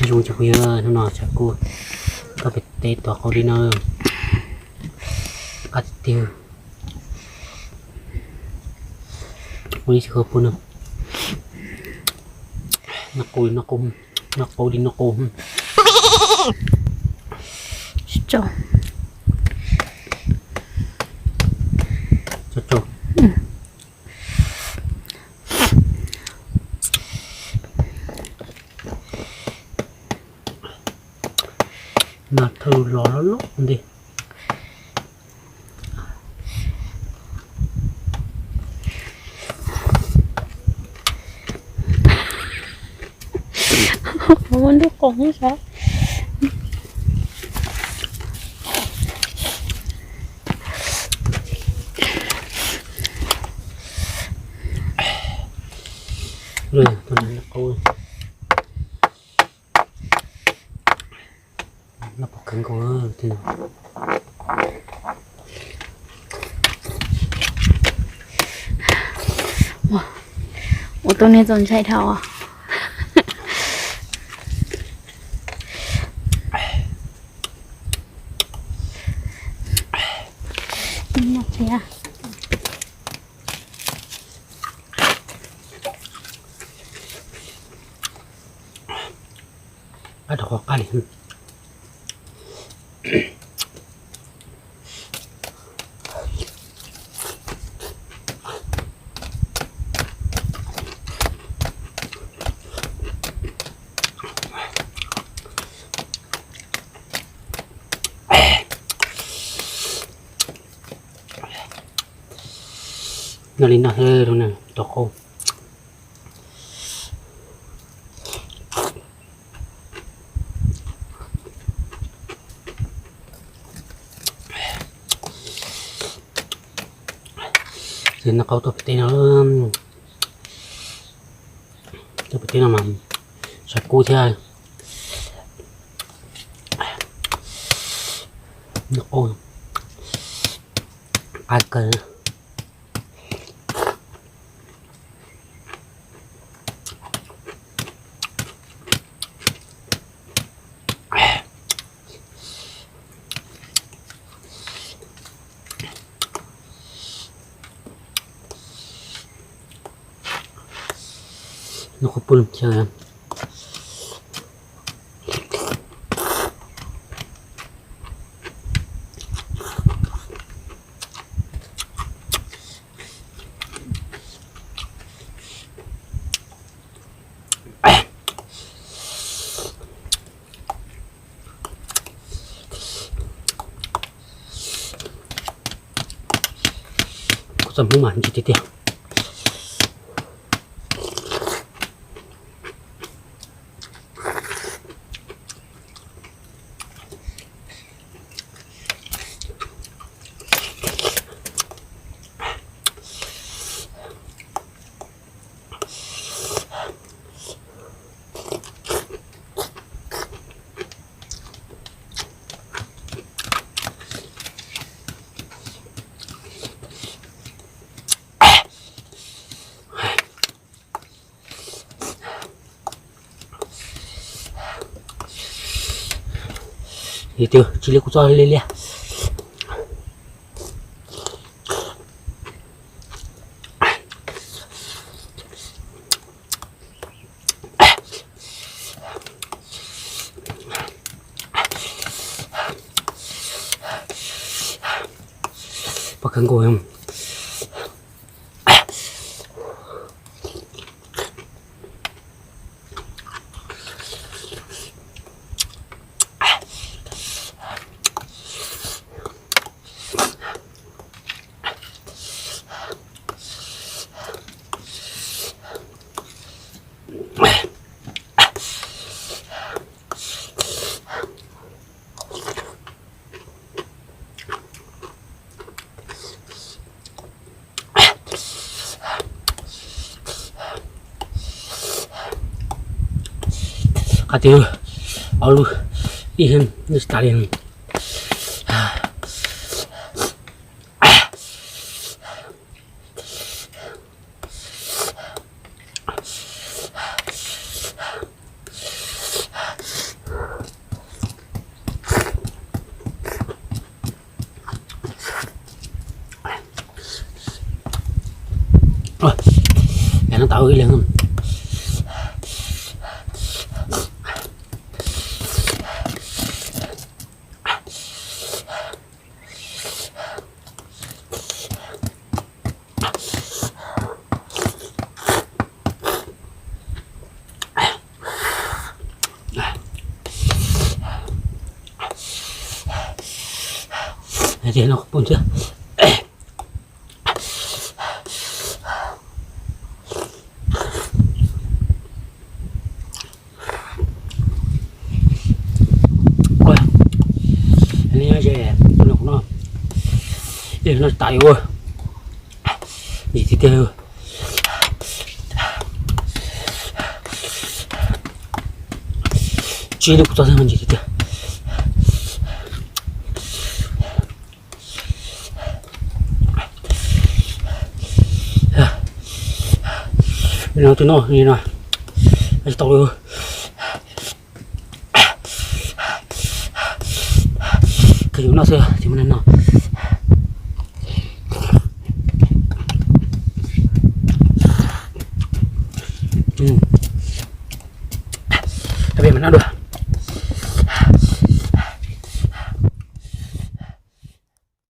Zoo cov phooj ywg, hnub no tshav kub tuaj pem teb tuav qau li no, qab tiag tiag. Ua li tsis kho pug no, noj qau li noj qau, noj qau li noj qau. Mas thawj lus los loj loj ntej. Muab ntuj qoos sav. Noj pom kawg nkaus li no. Ua tus niag txaus ntshai dhau. Qab rau qhov qab li. Noj li no xwb rau na, tuav qau. Ces noj qau tuaj pem teb no, tuaj pem teb no mas tshav kub thiab. Noj qau qab kawg. Noj qub pw chaw. Kuv txoj hmoob mas ntsim tiag tiag. Yog tias tsis li kuv txoj li liaj. Pom kawg nkaus. Qab tiag, ob lub ib lub tsis tas li. Tau ib leeg. Ces no pun thiab. Ua, li no ces no, no tas yuav ntsim tiag tiag. Tsib lub kuv txob ntsim tiag tiag. Li no twb noj li no, tsis tau li. Kawg yuav noj xwb ces muab noj. Peb mam noj dua.